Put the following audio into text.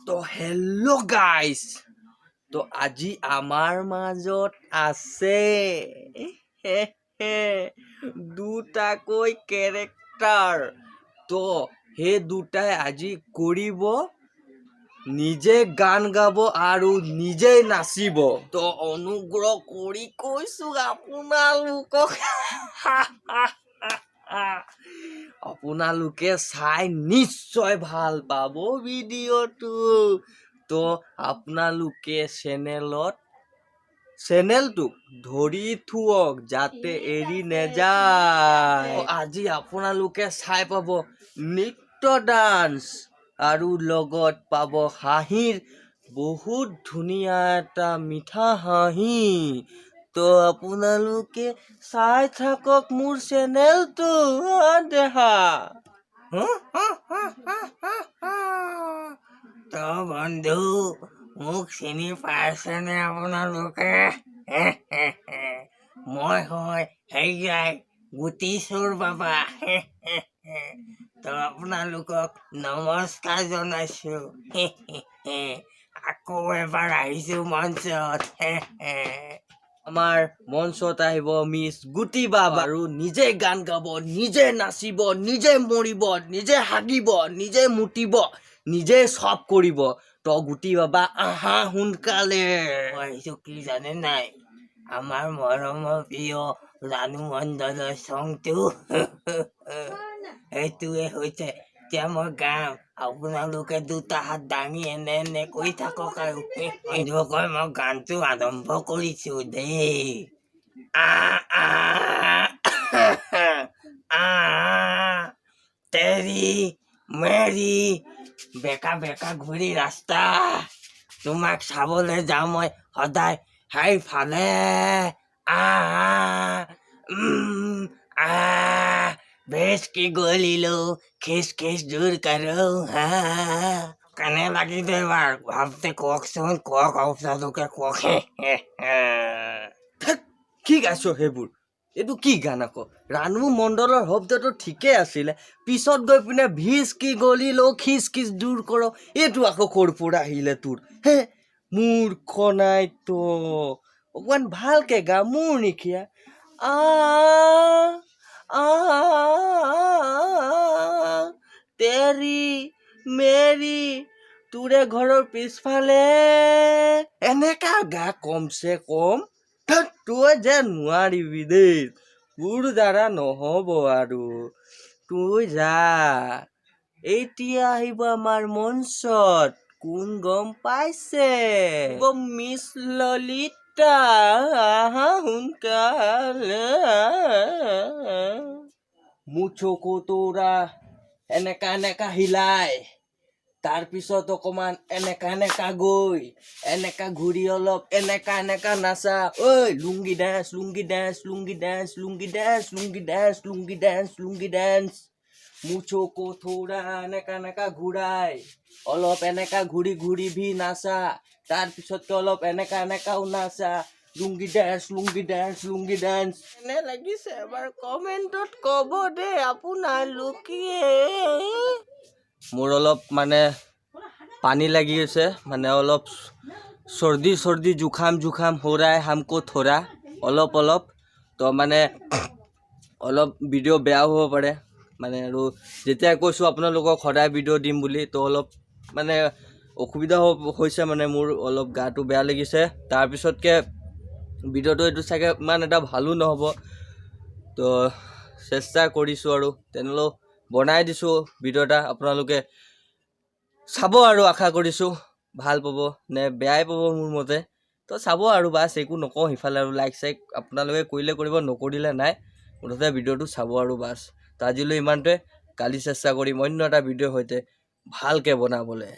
তো হেল্ল' গাইছ, তো আজি আমাৰ মাজত আছে দুটাকৈ কেৰেক্টাৰ। তো সেই দুটাই আজি কৰিব, নিজে গান গাব আৰু নিজেই নাচিব। তো অনুগ্ৰহ কৰি কৈছো আপোনালোকক, আপোনালোকে চাই নিশ্চয় ভাল পাব ভিডিঅ'টো। তো আপোনালোকে চেনেলটোক ধৰি থোৱক যাতে এৰি নেযায়। আজি আপোনালোকে চাই পাব নৃত্য, ডান্স আৰু লগত পাব হাঁহিৰ বহুত ধুনীয়া এটা মিঠা হাঁহি। তো আপোনালোকে চাই থাকক মোৰ চেনেলটো দেহা। তো বন্ধু, মোক চিনি পাইছেনে আপোনালোকে? মই হয় সেইয়াই গুটি চোৰ বাবা। তো আপোনালোকক নমস্কাৰ জনাইছো। আকৌ এবাৰ আহিছো মঞ্চত। আমাৰ মঞ্চত আহিব মিছ গুটি বাবা আৰু নিজে গান গাব, নিজে নাচিব, নিজে মৰিব, নিজে হাগিব, নিজে মুতিব, নিজে চব কৰিব। তো গুটি বাবা, আহা সোনকালে। মই আহিছো, কি জানে নাই, আমাৰ মৰমৰ প্ৰিয় ৰাণু মণ্ডলৰ চংটো সেইটোৱে হৈছে। এতিয়া মই গাম, আপোনালোকে দুটা হাত দাঙি এনে এনে কৰি থাকক। আৰু বন্ধুসকল, মই গানটো আৰম্ভ কৰিছো দেই। আ আ আ তেৰি মেৰি বেকা বেকা ঘূৰি ৰাস্তা, তোমাক চাবলৈ যাওঁ মই সদায় সেইফালে। আ আ বেশ কি গলিলো খিচ খিচ দূৰ কৰো। হা, কেনে লাগিছে এবাৰ ভাবতে কওকচোন, কওক আপোনালোকে কওক। ধেৎ, কি গাইছ সেইবোৰ? এইটো কি গান আকৌ? ৰাণু মণ্ডলৰ শব্দটো ঠিকেই আছিলে, পিছত গৈ পিনে ভিজ কি গলিলো খিচ খিচ দূৰ কৰ, এইটো আকৌ ক'ৰ পৰা আহিলে তোৰ? হে মূৰ্খ নাই তো, অকণমান ভালকে গা মোৰ নিখিয়া। আ আ তেৰি মেৰি তোৰে ঘৰৰ পিছফালে, এনেকা গা কমচে কম। ধেৎ, তই যে নোৱাৰিবি দেই, তোৰ দ্বাৰা নহ'ব আৰু, তুই যা। এতিয়া আহিব আমাৰ মঞ্চত কোন গম পাইছে? মিছ ললিতা, আহা সোনকালে। मूंछों को थोड़ा এনেকা এনেকা হিলাই, তাৰপিছত অকমান এনেকা এনেকা গৈ এনেকা ঘূৰি অলপ এনেকা এনেকা নাচা। ঐ lungi dance, lungi dance, lungi dance, lungi dance, lungi dance, lungi dance, lungi dance. मूंछों को थोड़ा এনেকা এনেকা ঘূৰাই অলপ এনেকা ঘূৰি ঘূৰি ভি নাচা, তাৰপিছতকে অলপ এনেকা এনেকাও নাচা। Lungi dance, lungi dance, lungi dance. এনে লাগিছে এবাৰ কমেণ্টত ক'ব দেই আপোনালোকে। মোৰ অলপ মানে পানী লাগি গৈছে, মানে অলপ চৰ্দি চৰ্দি জুখাম জুখাম हो रहा है हमको थोड़ा অলপ অলপ। তো মানে অলপ ভিডিঅ' বেয়াও হ'ব পাৰে মানে। আৰু যেতিয়া কৈছোঁ আপোনালোকক সদায় ভিডিঅ' দিম বুলি, তো অলপ মানে অসুবিধা হৈছে, মানে মোৰ অলপ গাটো বেয়া লাগিছে। তাৰপিছতকে ভিডিঅ'টো এইটো চাগে ইমান এটা ভালো নহ'ব। তো চেষ্টা কৰিছোঁ আৰু তেনেহ'লেও বনাই দিছোঁ ভিডিঅ' এটা, আপোনালোকে চাব আৰু আশা কৰিছোঁ ভাল পাব নে বেয়াই পাব মোৰ মতে। তো চাব আৰু বাছ, একো নকওঁ সিফালে। আৰু লাইক চাইক আপোনালোকে কৰিলে কৰিব, নকৰিলে নাই, মুঠতে ভিডিঅ'টো চাব আৰু বাছ। তো আজিলৈ ইমানটোৱে। কালি চেষ্টা কৰিম অন্য এটা ভিডিঅ'ৰ সৈতে ভালকৈ বনাবলৈ।